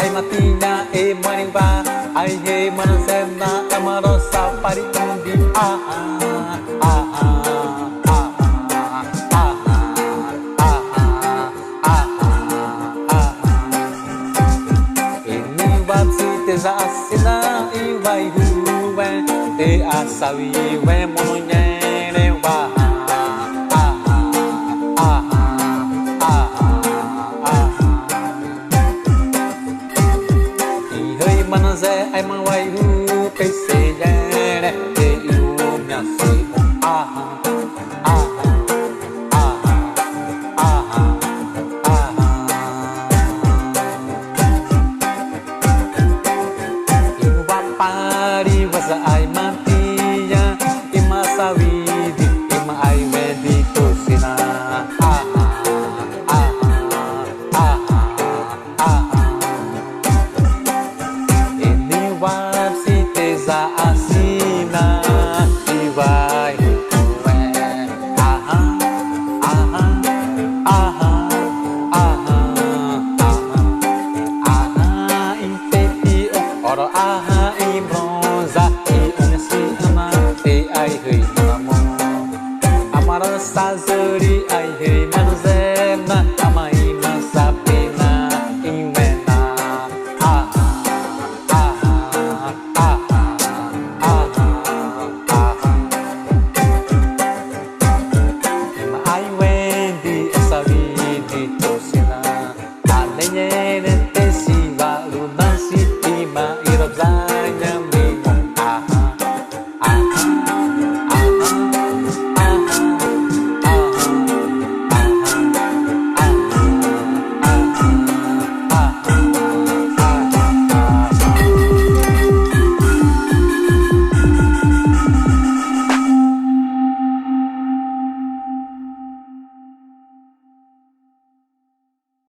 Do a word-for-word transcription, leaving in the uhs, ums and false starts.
Aima ti'a e marĩ wa, aihâimana zé na, ãma rosa'rata pari õ di. Ahã, ahã, ahã, ahã, ahã, ahã, ahã. Ĩni wapsi te za asina, iwaihu'u wẽ, te asawi wẽ mono nherẽ wa. Ahã, ahã, ahã, ahã, ahã. Ihâimana zé aima waihu'u pese zé ré, te i'umi'asima. Ahã, ahã, ahã, ahã, ahã. Iwapari wa za aima ti'a, ĩma sawi di, ĩma aiwẽ di tô sena. Ahã, ahã, ahã, ahã. Ĩni wapsi te za asina, iwaihu'u wẽ. Ahã, ahã, ahã, ahã, ahã. Ahã, ĩtepi'õ, õ ro ahã, ĩbronza, i'umi'asima, te aihâimana mo. Ãma rosa'rata zori, aihâimana